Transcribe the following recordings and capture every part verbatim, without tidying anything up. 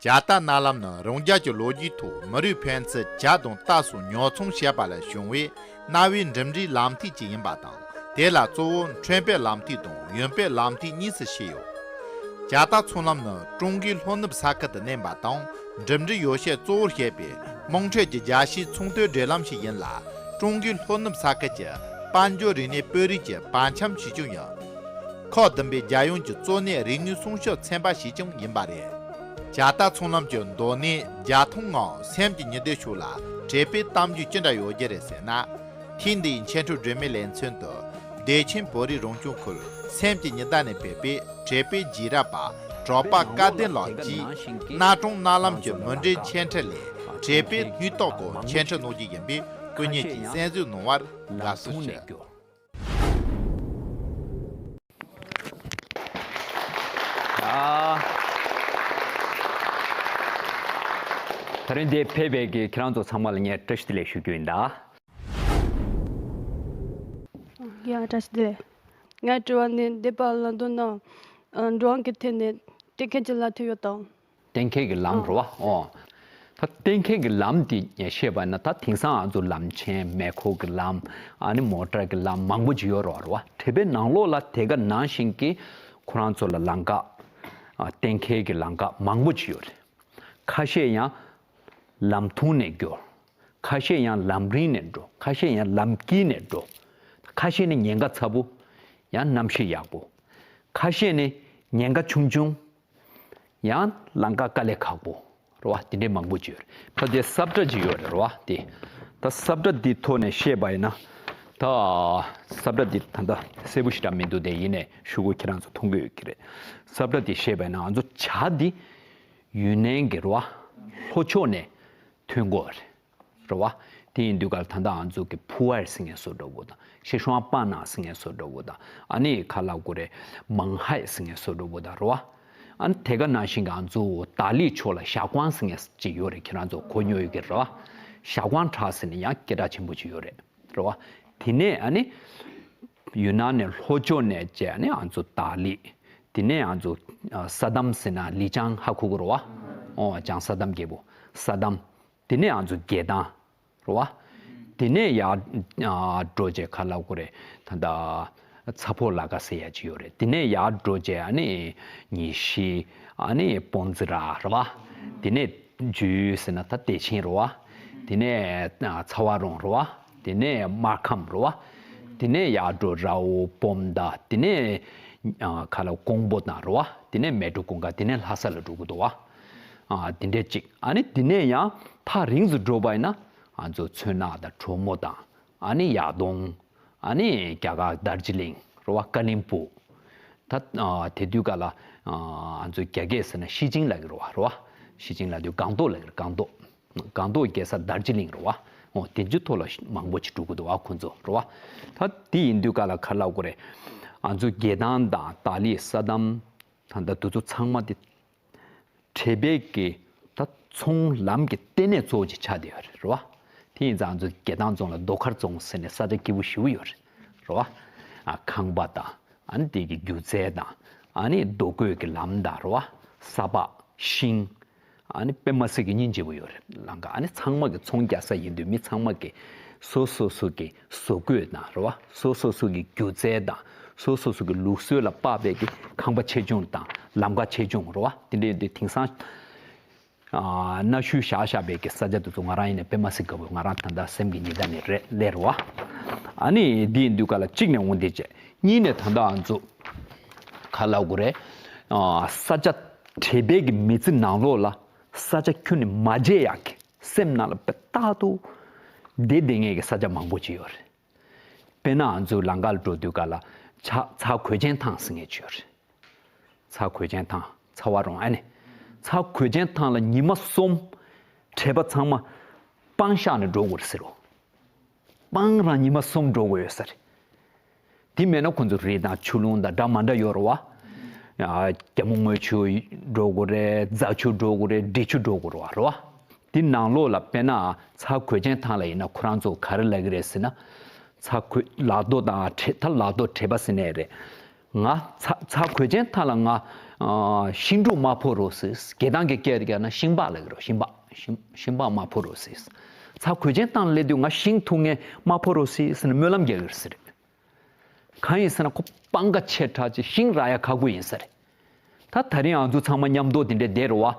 ཇ་རྟ་མནལ་ལམ་ནི་རང་རྒྱལ་གྱི་ལོ་རྒྱུས་ཐོག་མི་རིགས་ཕན་ཚུན་ཇ་དང་རྟ་སོགས་ཉོ་ཚོང་བྱེད་པ་ལ་བྱུང་བའི་གནའ་བོའི་འགྲིམ་འགྲུལ་ལམ་ཐིག་ཅིག་ཡིན་པ་དང་། དེ་ལ་གཙོ་བོ་ཁྲོན་པའི་ལམ་ཐིག་དང་ཡོན་པའི་ལམ་ཐིག་གཉིས་སུ་ཕྱེ་ཡོད། ཇ་རྟ་ཚོང་ལམ་ནི་ཀྲུང་གོའི་ལྷོ་ནུབ་ས་ཁུལ་དུ་གནས་པ་དང་། འགྲིམ་འགྲུལ་ཡོ་བྱད་གཙོ་བོར་བྱས་པའི་དམངས་ཁྲོད་ཀྱི་རྒྱལ་སྤྱིའི་ཚོང་དོན་འབྲེལ་ལམ་ཞིག་ཡིན་ལ། ཀྲུང་གོའི་ལྷོ་ནུབ་ས་ཁུལ་གྱི་དཔལ་འབྱོར་རིག་གནས་དཔོན་རིགས་ཀྱི་བར་ཁྱམས་ཞིག་ཀྱང་ཡིན། ཁག་བདུན་པའི་རྒྱལ་ཡོངས་ཀྱི་གཙོ་གནད་རིག་དངོས་སྲུང་སྐྱོབ་ཚན་པ་ཞིག་ཀྱང་ཡིན་པ་རེད། ཇ་རྟ་ཚོང་ལམ་གྱི་མདོ་ནས་རྒྱ་ཐང་ངམ་སེམས་ཀྱི་ཉི་ཟླའི་ཕྱོགས་ལ་བྲེལ་བའི་གཏམ་རྒྱུད་ཅི་འདྲ་ཡོད་རྒྱུ་རེད་ཟེར་ན། ཐེངས་འདིའི་འཆད་ཁྲིད་སྒྲོན་མེའི་ལེ་ཚན་དུ། བདེ་ཆེན་བོད་རིགས་རང་སྐྱོང་ཁུལ་སེམས་ཀྱི་ཉི་ཟླ་ནས་ཕེབས་པའི་བྲེལ་བའི་རྗེས་རབས་པ་གྲགས་པ་སྐལ་ལྡན་ལགས་ཀྱིས། གནའ་གྲོང་མནལ་ལམ་གྱི་མུ་འབྲེལ་འཆད་ཁྲིད་ལས་བྲེལ་བའི་སྣོད་ཐོག་སྐོར་འཆད་ཁྲིད་གནང་རྒྱུ་ཡིན་པས། སྐུ་ཉིད་ཀྱིས་གསན་གཟིགས་གནང་བར་དགའ་བསུ་ཞུ། ཨ། ད་རིང་འདིར་ཕེབས་པའི་གི་ཁྱེད་རང་ཚོ་ཚང་མ་ལ་ངས་བཀྲ་ཤིས་བདེ་ལེགས་ཞུ་རྒྱུ་ཡིན་ད། ཡ། བཀྲ་ཤིས་བདེ་ལེགས། ངའི་དྲི་བ་ནི་འདས་པ་ལ་མདོར་ན། ཨ། འགྲོ་བ་གི་ཐད་ནས་གཏན་འཁེལ་གྱི་ལམ་ཐིག་ཡོད་དམ། གཏན་འཁེལ་གྱི་ལམ། ཨ། རེད་བ། ཨོ། ད་གཏན་འཁེལ་གྱི་ལམ་དེ་བཤད་པ་ན། ད་དེང་སང་ང་ཚོ་ལམ་ཆེན་མེ་འཁོར་གྱི་ལམ། ཨ་ནི་མོ་ཊ་གི་ལམ་མང་པོ་ཅིག་ཡོད་རེད་བ། རེད་བ། བྲེལ་བའི་ནང་ལོགས་ལ་དེ་ག་ནང་བཞིན་གྱི་ཁོ་རང་ཚོ་ལ་ལམ་ཁ། ཨ། གཏན་འཁེལ་གྱི་ལམ་ཁ་མང་པོ་ཅིག་ཡོད་རེད། ཁ་ཤས་ཡང་ལམ་ཐུང་ནས་འགྱོ། ཁ་ཤས་ཡང་ལམ་རིང་ནས་འགྲོ། ཁ་ཤས་ཡང་ལམ་དཀྱིལ་ནས་འགྲོ། ཁ་ཤས་ནི་ཉེན་ཁ་ཚ་པོ། ཡང་གནམ་གཤིས་ཡག་པོ། ཁ་ཤས་ནི་ཉེན་ཁ་ཆུང་ཆུང་། ཡང་ལམ་ཁ་དཀའ་ལས་ཁག་པོ། རེད་བ། དེ་འདྲའི་མང་པོ་ཅིག་ཡོད་རེད། ད་དེ་ས་བཀྲ་ཅིག་ཡོད་རེད། རེད་བ། དེ་ད་ས་བཀྲ་འདི་ཐོག་ནས་བཤད་པ་ཡིན་ན། ད་ས་བཀྲ་འདི་ད་ལྟ་གསལ་པོ་ཞེ་དྲག་མི་འདུག་དེ་ཡིན་ནའི་ཤོག་གུ་ཁྱེད་རང་ཚོ་མཐོང་གི་ཡོད་ཀྱི་རེད། ས་བཀྲ་འདི་བཤད་པ་ཡིན་ན། ང་ཚོ་ཇ་འདི་ཡུན་ནན་གྱི། རེད་བ། ལྷོ་ཕྱོགས་ནས་ཐོན་གྱི་ཡོད་རེད། རེད་བ། དེ་ཡིན་དུས་ག་ལ་ད་ལྟ་ང་ཚོ་གི་ཕུ་ཝེར་ཟེར་མཁན་བཟོ་འདྲ་བོ་དང་། ཤི་ཤུའང་པ་ན་ཟེར་མཁན་བཟོ་འདྲ་བོ་དང་། ཨ་ནི་ག་ལབ་དགོས་རེད། མང་ཧའེ་ཟེར་མཁན་བཟོ་འདྲ་བོ་དང་། རེད་བ། ཨ་ནི་དེ་ག་ནང་བཞིན་གྱི་ང་ཚོ་ཏཱ་ལི་ཕྱོགས་ལ་ཞའོ་ཀོང་ཟེར་མཁན་ཅིག་ཡོད་རེད། ཁྱེད་རང་ཚོ་གོ་མྱོང་ཡོད་ཀྱི་རེད་བ། ཞའོ་ཀོང་བྲག་ཟེར་ནས་ཡང་སྐད་གྲགས་ཆེན་པོ་ཅིག་ཡོད་རེད། རེད་བ། དེ་ནས་ཨ་ནི་ཡུན་ནན་ནས་ལྷོ་ཕྱོགས་ནས་བྱས། ཨ་ནི་ང་ཚོ་ཏཱ་ལི། དེ་ནས་ང་ཚོ་ས་དམ་ཟེར་ན་ལི་ཅང་ཧ་གོ་གི་རེད་བ། ཨོ། བྱང་ས་དམ་རྒྱལ་པོ། ས་དམ། དེ་ནས་ང་ཚོ་རྒྱལ་ཐང་། རེད་བ། དེ་ནས་ཡར་འགྲོ་བྱས་ག་ལབ་དགོས་རེད། ད་ལྟ་ཚ་ཕོ་ལ་ཀ་ཟེར་ཡ་ཅིག་ཡོད་རེད། དེ་ནས་ཡར་འགྲོ་བྱས་ཨ་ནི་ཉི་ཤུ། ཨ་ནི་སྤོང་ཛི་ར། རེད་བ། དེ་ནས་ཇུ་ཟེར་ན་ད་བདེ་ཆེན། རེད་བ། དེ་ནས་ཚ་བ་རོང་། རེད་བ། དེ་ནས་སྨར་ཁམས། རེད་བ། དེ་ནས་ཡར་འགྲོ་ར་བོ་སྤོམ་མདའ། དེ་ནས་ག་ལབ་ཀོང་པོ་དང་། རེད་བ། དེ་ནས་མལ་གྲོ་གུང་དཀར། དེ་ནས་ལྷ་ས་ལ་འགྲོ་གི་འདུག་བ། ཨ། དེ་འདྲས་ཅིག་ཨ་ནི་དེ་ནས་ཡང་ཐག་རིང་དུ་འགྲོ་བ་ཡིན་ན། ང་ཚོ་མཚོ་ནག་དང་གྲོ་མོ་དང་། ཨ་ནི་ཡར་གདོང་། ཨ་ནི་རྒྱ་གར་དར་ཇི་ལིང་། རེད་བ། ཀ་ལིང་པུ། ད། ཨ། དེ་དུས་ག་ལ། ཨ། ང་ཚོ་རྒྱ་སྐད་ཟེར་ན་ཤི་ཅིང་ལབ་ཀྱི་རེད་བ། རེད་བ། ཤི་ཅིང་ལབ་དུས་སྒང་ཏོག་ལབ་ཀྱི་རེད། སྒང་ཏོག་སྒང་ཏོག་རྒྱལ་ས་དར་ཇི་ལིང་། རེད་བ། འོ། དེ་ཚོའི་ཐོག་ལ་མང་པོ་ཅིག་འགྲོ་གི་འདུག་བ། ཁོང་ཚོ། རེད་བ། ད་དེ་ཡིན་དུས་ག་ལ་ག་ལབ་དགོས་རེད། ང་ཚོ་རྒྱལ་ཐང་དང་ཏཱ་ལི། ས་དམ། ད་ལྟ་དེ་ཚོ་ཚང་མ་དེ། བྲེལ་བའི་གི་ད་ཚོང་ལམ་གྱི་ལྟེ་གནས་གཙོ་བོ་ཅིག་ཆགས་བསྡད་ཡོད་རེད། རེད་བ། དེ་ཡིན་ཙང་ང་ཚོ་རྒྱལ་ཐང་རྫོང་ལ་རྡོ་མཁར་རྫོང་ཟེར་ནས་ས་ཆ་སྐྱིད་པོ་ཞེ་པོ་ཡོད་རེད། རེད་བ། ཨ། ཁང་པ་དང་། ཨ་ནི་དེ་གི་སྒྱུ་རྩལ་དང་། ཨ་ནི་རྡོ་བརྐོས་ཀྱི་ལམ་དང་། རེད་བ། ས་ཕག་ཤིང་། ཨ་ནི་དཔེ་མ་སྲིད་ཀྱི་སྙིང་རྗེ་པོ་ཡོད་རེད། ལམ་ཁ། ཨ་ནི་ཚང་མ་གི་ཚོང་རྒྱག་ས་ཡིན་དུས་མི་ཚང་མ་གི་སོ་སོ་སོ་གི་བཟོ་བཀོད་དང་། རེད་བ། སོ་སོ་སོ་གི་སྒྱུ་རྩལ་དང་། སོ་སོ་སོ་གི་ལུགས་སྲོལ་ལ་དཔག་པའི་གི་ཁང་པ་ཆེ་ཆུང་དང་ལམ་ཁ་ཆེ་ཆུང་། རེད་བ། དེ་འདྲ་ཡིན་དུས་དེང་སང་ཨ། གནའ་ཤུལ་བཞག་བཞག་པའི་གི་ས་ཆ་དེ་ཚོ་ང་རང་ཡིན་ན་དཔེ་མ་སྲིད་དགའ་པོ། ང་རང་ད་ལྟ་སེམས་ཀྱི་ཉི་ཟླ་ནས་རེད། ལེ། རེད་བ། ཨ་ནི་འདི་ཡིན་དུས་ག་ལ་གཅིག་ནས་འོང་དེ་བྱས། གཉིས་ནས་ད་ལྟ་ང་ཚོ་ག་ལབ་དགོས་རེད། ཨ། ས་ཆ་བྲེལ་བའི་གི་མི་ཚེ་ནང་ལོགས་ལ་ས་ཆ་ཁྱོན་ནས་མ་བརྗེད་ཡག་གི། སེམས་ནང་ལ་དཔེ་རྟག་ཏུ་བསྡད་བསྡད་མཁན་གྱི་ས་ཆ་མང་པོ་ཅིག་ཡོད་རེད། དཔེར་ན་ང་ཚོ་ལམ་ཁ་ལ་འགྲོ་དུས་ག་ལ་ཚ། ཚ་གོས་ཆེན་ཐང་ཟེར་མཁན་ཅིག་ཡོད་རེད། ཚ་གོས་ཆེན་ཐང་། ཚ་བ་རོང་། ཨ་ནི་ཚ་གོས་ཆེན་ཐང་ལ་ཉི་མ་གསུམ་བྲེལ་བ་ཚང་མ་སྤང་བཞག་ནས་འགྲོ་དགོས་རེད་ཟེར་རོ། སྤང་རང་ཉི་མ་གསུམ་འགྲོ་དགོས་ཡོད་ས་རེད། དེ་མེད་ན་ཁོང་ཚོ་རི་དང་ཆུ་ཀླུང་དང་འདྲ་མ་འདྲ་ཡོད་རེད་བ། ཨ། རྒྱ་མོ་རྔུལ་ཆུ་འགྲོ་དགོས་རེད། རྫ་ཆུ་འགྲོ་དགོས་རེད། འབྲི་ཆུ་འགྲོ་དགོས་རེད་བ། རེད་བ། དེ་ནང་ལོགས་ལ་དཔེར་ན་ཚ་གོས་ཆེན་ཐང་ལ་ཡིན་ན་ཁོ་རང་ཚོ་ག་རེ་ལབ་ཀྱི་རེད་ཟེར་ན། ཚ་གོས། ལག་རྡོ་དང་བྲེ། ད་ལག་རྡོ་བྲེ་བ་ཟེར་ནའི་རེད། ང་ཚ། ཚ་གོས་ཆེན་ཐང་ལ་ང་ ཨ། ཤིང་འབྲུ་མ་ཕོ་རོ་ཟེར། དགེ་ཐང་གི་སྐད་རྒྱག་ན་ཤིང་སྦག་ལབ་ཀྱི་རེད། ཤིང་སྦག་ཤིང་ཤིང་སྦག་མ་ཕོ་རོ་ཟེར། ཚྭ་གོས་ཆེན་བཏང་སླེབས་དུས་ང་ཤིང་འཐུ་མཁན་མ་ཕོ་རོ་ཟེར་ཟེར་ནས་སྨོན་ལམ་རྒྱག་གི་རེད་ཟེར། གང་ཡིན་ཟེར་ན་ཁོ་སྤང་ཁ་ཆེ་དྲགས་ཅིག་ཤིང་རག་ཡ་ཁག་པོ་ཡིན་ས་རེད། ད་ད་རིང་ང་ཚོ་ཚང་མ་མཉམ་དུ་དེ་འདྲས་བསྡད་རེད་བ།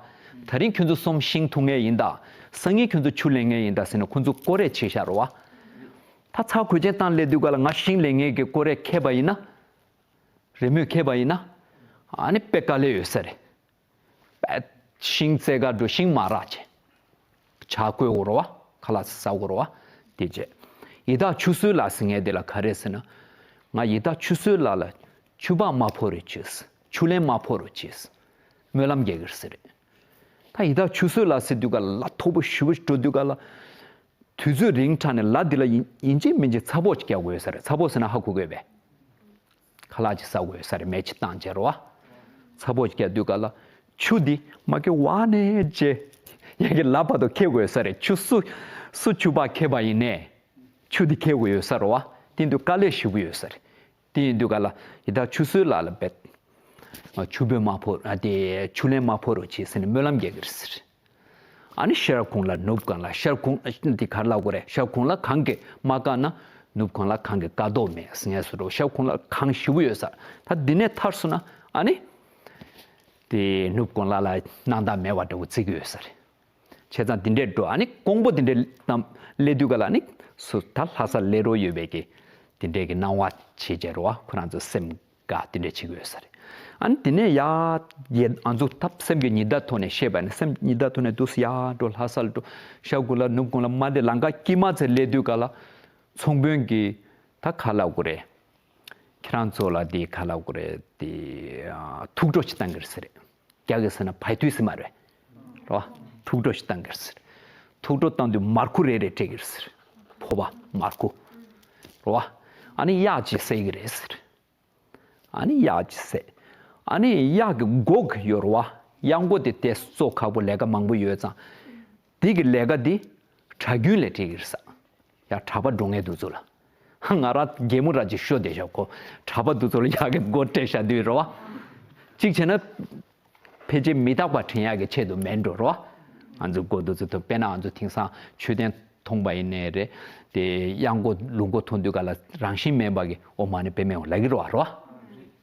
ད་རིང་ཁྱོད་ཚོ་གསུམ་ཤིང་འཐུ་མཁན་ཡིན་ད། སང་ཉིན་ཁྱོད་ཚོ་ཆུ་ལེན་མཁན་ཡིན་ད་ཟེར་ནས་ཁོ་ཚོ་ཀོ་རེ་བྱས་བཞག་རེད་བ། ད་ཚྭ་གོས་ཆེན་བཏང་སླེབས་དུས་ག་ལ་ང་ཤིང་ལེན་མཁན་གྱི་ཀོ་རེ་ཁེལ་བ་ཡིན་ན། རེས་མོས་ཁེལ་བ་ཡིན་ན། ཨ་ནི་དཔེ་དཀའ་ལས་ཡོད་ས་རེད། པད། ཤིང་རྩེ་གར་འགྲོ། ཤིང་མ་རག་བྱས། ཇ་བསྐོལ་དགོས་རེད་བ། ཁ་ལག་ཟ་དགོས་རེད་བ། དེ་བྱས། ཡི་དྭགས་ཆུ་སྲོད་ལ་ཟེར་མཁན་དེ་ལ་ག་རེ་ཟེར་ན། ང་ཡི་དྭགས་ཆུ་སྲོད་ལ་ལ་ཆུ་སྦག་མ་ཕོ་རོ་བྱས། ཆུ་ལེན་མ་ཕོ་རོ་བྱས། སྨོན་ལམ་རྒྱག་གི་རེད་ཟེར། ད་ཡི་དྭགས་ཆུ་སྲོད་ལ་ཟེར་དུས་ག་ལ་ལ་མཐོ་པོ་ཞེ་པོ་འགྲོ་དུས་ག་ལ། དུས་ཚོད་རིང་དྲགས་ནས་ལ་འདི་ལ་ཡིན་ཡིན་གཅིག་མིན་གཅིག་ཚྭ་ཕོག་ཅིག་རྒྱག་དགོས་ས་རེད། ཚྭ་ཕོག་ཟེར་ན་ཧ་གོ་དགོས་པས། ཁ་ལག་ཅིག་ཟ་དགོས་ས་རེད། མེ་ཅིག་བཏང་བྱས་རེད་བ། ཚྭ་ཕོག་ཅིག་རྒྱག་དུས་ག་ལ། ཆུ་འདི་མ་ཁེལ་བ་ནས་བྱས། ཡ་གི་ལ་བར་དུ་ཁེལ་དགོས་ས་རེད། ཆུ་སུ་སུ་ཆུ་སྦག་ཁེལ་བ་ཡིན་ནས། ཆུ་འདི་ཁེལ་དགོས་ཡོད་ས་རེད་བ། དེ་འདུག་དཀའ་ལས་ཞེ་པོ་ཡོད་ས་རེད། དེ་ཡིན་དུས་ག་ལ་ཡི་དྭགས་ཆུ་སྲོད་ལ་ལ་བེད། ཆུ་སྦོས་མ་ཕོ་ཨ་དེ་ཆུ་ལེན་མ་ཕོ་རོ་བྱེད་ཟེར་ནས་སྨོན་ལམ་རྒྱག་གི་རེད་ཟེར། ཨ་ནི་ཤར་ཁོང་ལ་ནུབ་གང་ལ་ཤར་ཁོང་འདི་གར་ལ་གོ་རེད། ཤར་ཁོང་ལ་གང་གི་མ་བཀག་ན་ནུབ་ཁོང་ལ་གང་གི་བཀག་དོགས་མེད་ཟེར་ངེས་སུ་རོ། ཤར་ཁོང་ལ་གང་ཞེ་པོ་ཡོད་ས། ད་འདི་ནས་ཐར་སོང་ན་ཨ་ནི། དེ་ནུབ་ཁོང་ལ་ལ་སྣང་དག་མེད་པ་འདྲ་བོ་བརྩི་གི་ཡོད་ས་རེད། བྱས་ཙང་འདི་འདྲས་འགྲོ། ཨ་ནི་ཀོང་པོ་འདི་འདྲས་ལྟམ་སླེབས་དུས་ག་ལ་ནི་སུ་ད་ལྷ་ས་སླེབས་རོགས་ཡོད་པའི་གི་འདི་འདྲས་ཀྱི་སྣང་བ་བྱེད་བྱེད་རོ། ཁོ་རང་ཚོ་སེམས་དགའ་འདི་འདྲས་བྱེད་དགོས་ས་རེད། ཨ་ནི་འདི་ནས་ཡ་ཡེ་ཨ་ཚོ་ཐབས་སེམས་ཀྱི་ཉི་ཟླ་ཐོག་ནས་བཤད་པ་ནི་སེམས་ཉི་ཟླ་ཐོག་ནས་འདུག་སེ་ཡར་འགྲོ། ལྷ་ས་ལ་འགྲོ། ཤར་ཁོང་ལ་ནུབ་ཁོང་ལ་མ་འདི་ལམ་ཁ་དཀྱིལ་མ་ཚེ་སླེབས་དུས་ག་ལ་ཚོང་དཔོན་གྱིས་ད་ག་ལབ་དགོས་རེད། ཁྱེད་རང་ཚོ་ལ་འདི་ག་ལབ་དགོས་རེད། འདི་ཨ་ཐུགས་སྤྲོ་ཞིག་བཏང་གི་རེད་ཟེར། རྒྱ་གི་ཟེར་ན་བའི་ཐུའི་ཟེར་མ་རེད། རེད་བ། ཐུགས་སྤྲོ་ཞིག་བཏང་གི་རེད་ཟེར། ཐུགས་སྤྲོ་བཏང་དུས་མར་ཁུ་རེ་རེ་སྤྲད་ཀྱི་རེད་ཟེར། ཕོར་པ་མར་ཁུ། རེད་བ། ཨ་ནི་གཡག་ཅིག་བསད་ཀྱི་རེད་ཟེར། ཨ་ནི་གཡག་ཅིག་བསད། ཨ་ནི་གཡག་གི་མགོ་གི་ཡོད་རེད་བ། གཡག་མགོ་དེ་ཏོག་ཙམ་གཙོ་ཁག་པོ་ལས་ཀ་མང་པོ་ཡོད་ཙང་། དེ་གི་ལས་ཀ་འདི་གྲྭ་རྒྱུན་ལ་སྤྲད་ཀྱི་རེད་ཟེར། ཡ་གྲྭ་པ་འགྲོ་མཁན་དེ་ཚོ་ལ། ང་རང་གད་མོ་ར་ཅིག་ཤོར་བསྡད་ཤག་ཁོ་གྲྭ་པ་དེ་ཚོ་ལ་གཡག་གི་མགོ་སྤྲད་བཞག་དུས་རེད་བ། གཅིག་བྱས་ན། ཕལ་ཆེར་མི་རྟག་པ་དྲན་ཡག་གི་ཆེད་དུ་མེད་འགྲོ་རེད་བ། ང་ཚོ་མགོ་དེ་ཚོ་ཐོན། དཔེར་ན་ང་ཚོ་དེང་སང་མཆོད་རྟེན་མཐོང་པ་ཡིན་ནའི་རེད། དེ་གཡག་མགོ་ལུག་མགོ་མཐོང་དུས་ག་ལ་རང་བཞིན་མེད་པ་གི་འོ་མ་ནི་དཔེ་མེད་འོ་ལབ་ཀྱི་རེད་བ། རེད་བ།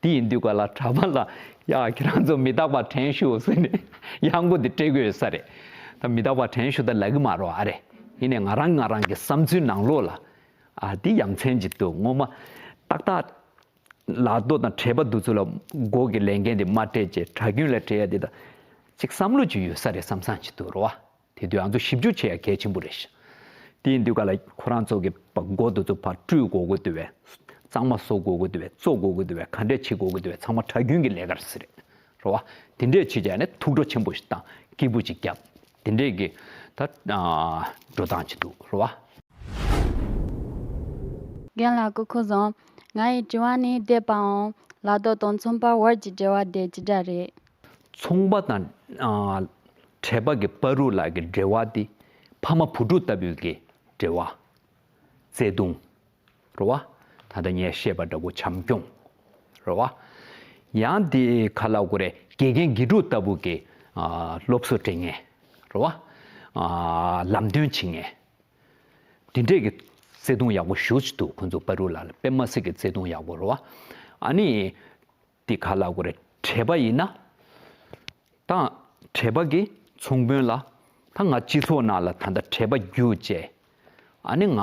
དེ་ཡིན་དུས་ག་ལ་གྲྭ་པ་ལ་ཡ་ཁྱེད་རང་ཚོ་མི་རྟག་པ་དྲན་ཤོག་ཟེར་ནས་གཡག་མགོ་དེ་སྤྲད་དགོས་ཡོད་ས་རེད། ད་མི་རྟག་པ་དྲན་ཤོག་ད་ལབ་ཀྱི་མ་རེད་བ། ཨ་རེ། ཡིན་ནའི་ང་རང་ང་རང་གི་བསམ་ཚུལ་ནང་ལོགས་ལ། ཨ་འདི་ཡ་མཚན་ཅིག་འདུག་ངོ་མ། ཏག་ཏག་ལག་རྡོ་དང་བྲེལ་བ་འདི་ཚོ་ལ་མགོ་གི་ལས་འགན་དེ་མ་སྤྲད་བྱས་གྲྭ་རྒྱུན་ལ་སྤྲད་ཡ་དེ་དང་ཅིག་བསམ་བློ་ཅིག་ཡོད་ས་རེད་བསམ་བསམ་ཅིག་འདུག་རེད་བ། དེ་དུས་ང་ཚོ་ཞིབ་འཇུག་བྱེད་ཡ་གལ་ཆེན་པོ་རེད་ཤག་དེ་ཡིན་དུས་ག་ལ་ཁོ་རང་ཚོ་གི་མགོ་འདི་ཚོ་ཕར་བཀྲུས་དགོས་ཀྱི་འདུག་བས། གཙང་མ་བཟོ་དགོས་ཀྱི་འདུག་བས། བཙོ་དགོས་ཀྱི་འདུག་བས། ག་འདྲས་བྱེད་དགོས་ཀྱི་འདུག་བས། ཚང་མ་གྲྭ་རྒྱུན་གྱི་ལས་ཀ་རེད་ཟེར་རེད། རེད་བ། དེ་འདྲས་བྱེད་བྱས་ནས་ཐུགས་སྤྲོ་ཆེན་པོ་ཞིག་བཏང་། སྐྱིད་པོ་ཅིག་བརྒྱབ། དེ་འདྲས་ཀྱི་ད་འགྲོ་སྟངས་ཅིག་འདུག་རེད་བ། རྒན་ལགས་སྐུ་ཁམས་བཟང་། ང་ཡི་དྲི་བ་ནི་འདི་པའང་ལ་དྭགས་དང་ཚོང་པ་བར་གྱི་འབྲེལ་བ་དེ་ཅི་འདྲ་རེད། ཚོང་པ་དང་ཨ་བྲེ་པ་གི་བར་དུ་ལ་གི་འབྲེལ་བ་དེ་ཕ་མ་བུ་ཕྲུག་ལྟ་བུའི་གི་འབྲེལ་བ། བརྩེ་དུང་། རེད་བ། ད་ལྟ་ངས་བཤད་པ་འདྲ་པོ་བྱམས་སྐྱོང་། རེད་བ། ཡང་དེ་ག་ལབ་དགོས་རེད། དགེ་རྒན་དགེ་ཕྲུག་ལྟ་བུ་གི་ཨ་སློབ་གསོ་སྤྲད་མཁན། རེད་བ། ཨ་ལམ་སྟོན་བྱེད་མཁན། དེ་འདྲས་ཀྱི་བརྩེ་དུང་ཡག་པོ་ཞེ་པོ་ཅིག་འདུག་ཁོང་ཚོ་བར་དུ་ལ་ལ་དཔེ་མ་སྲིད་ཀྱི་བརྩེ་དུང་ཡག་པོ་རེད་བ། ཨ་ནི། དེ་ག་ལབ་དགོས་རེད། བྲེ་པ་ཡིན་ན། ད་བྲེ་པ་གིས་ཚོང་དཔོན་ལ། ད་ང་སྤྱི་ཚོགས་ནང་ལ་ད་ལྟ་བྲེ་པ་རྒྱུགས་བྱས། ཨ་ནི་ང་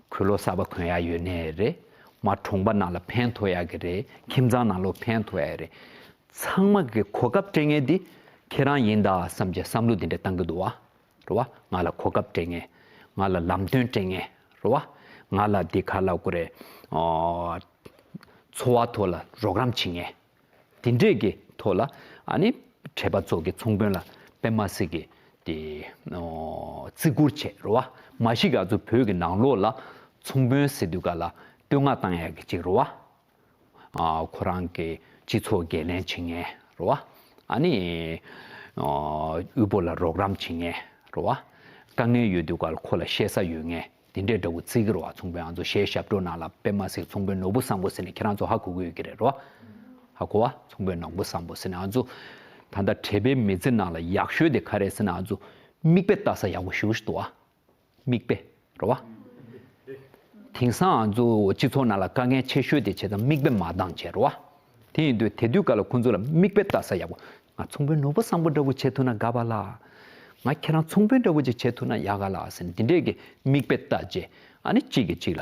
གོས་ལོག་གསར་པ་གོན་ཡ་ཡོད་ནའི་རེད། མ་གྲོང་པ་ནང་ལ་ཕན་ཐོགས་ཡ་གི་རེད། ཁྱིམ་ཚང་ནང་ལོགས་ཕན་ཐོགས་ཡ་རེད། ཚང་མ་གི་གོ་སྐབས་སྤྲད་མཁན་འདི་ཁྱེད་རང་ཡིན་ད་བསམ་བྱས་བསམ་བློ་འདི་འདྲ་བཏང་གི་འདུག་བ། རེད་བ། ང་ལ་གོ་སྐབས་སྤྲད་མཁན། ང་ལ་ལམ་སྟོན་སྤྲད་མཁན། རེད་བ། ང་ལ་འདི་ག་ལབ་དགོས་རེད། ཨོ། འཚོ་བ་ཐོག་ལ་རོགས་རམ་བྱེད་མཁན། དེ་འདྲས་ཀྱི་ཐོག་ལ་ཨ་ནི་བྲེ་པ་ཚོ་གི་ཚོང་དཔོན་ལ་དཔེ་མ་སྲིད་ཀྱི་དེ་ཨོ་བརྩི་བཀུར་བྱས། རེད་བ། མ་གཞི་ག་ཚོད་བོད་ཀྱི་ནང་ལོགས་ལ་ཚོང་དཔོན་ཟེར་དུས་ག་ལ་བསྟོད་བསྔགས་བཏང་ཡག་གི་ཅིག་རེད་བ། ཨ་ཁོ་རང་གི་སྤྱི་ཚོགས་འགན་ལེན་བྱེད་མཁན་རེད་བ། ཨ་ནི་ཨ་དབུལ་པོ་ལ་རོགས་རམ་བྱེད་མཁན་རེད་བ། དཀའ་ངལ་ཡོད་དུས་ག་ལ་ཁོ་ལ་བཤད་ས་ཡོད་མཁན་དེ་འདྲས་འདྲ་པོ་བརྩི་གི་རེད་བ། ཚོང་དཔོན་ང་ཚོ་གཞས་ཞབས་བྲོ་ནང་ལ་དཔེ་མ་སྲིད་ཚོང་དཔོན་ནོར་བུ་བཟང་པོ་ཟེར་ནས་ཁྱེད་རང་ཚོ་ཧ་གོ་གི་ཡོད་ཀྱི་རེད། རེད་བ། ཧ་གོ་བ། ཚོང་དཔོན་ནོར་བུ་བཟང་པོ་ཟེར་ནས་ང་ཚོ་ད་ལྟ་དྲེལ་པའི་མི་ཚེ་ནང་ལ་ཡག་ཤོས་དེ་ག་རེ་ཟེར་ན། ང་ཚོ་མིག་དཔེ་ལྟ་ས་ཡག་པོ་ཞེ་པོ་ཞིག་འདུག་བ། མིག་དཔེ་རེད་བ། དེང་སང་ང་ཚོ་སྤྱི་ཚོགས་ནང་ལ་དཀའ་ངལ་ཆེ་ཤོས་དེ་བྱས་ཙང་མིག་དཔེ་མ་འདང་བྱས་རེད་བ། དེ་ཡིན་དུས་དེ་དུས་སྐབས་ལ་ཁོང་ཚོ་ལ་མིག་དཔེ་ལྟ་ས་ཡག་པོ། ང་ཚོང་དཔོན་ནོར་བུ་བཟང་པོ་འདྲ་བོ་བྱེད་ཐུབ་ན་དགའ་བ་ལ། ང་ཁྱེད་རང་ཚོང་དཔོན་འདྲ་བོ་ཅིག་བྱེད་ཐུབ་ན་ཡག་ག་ལ་ཟེར་ནས་དེ་འདྲས་ཀྱི་མིག་དཔེ་ལྟ་བྱས། ཨ་ནི་གཅིག་གིས་གཅིག་ལ་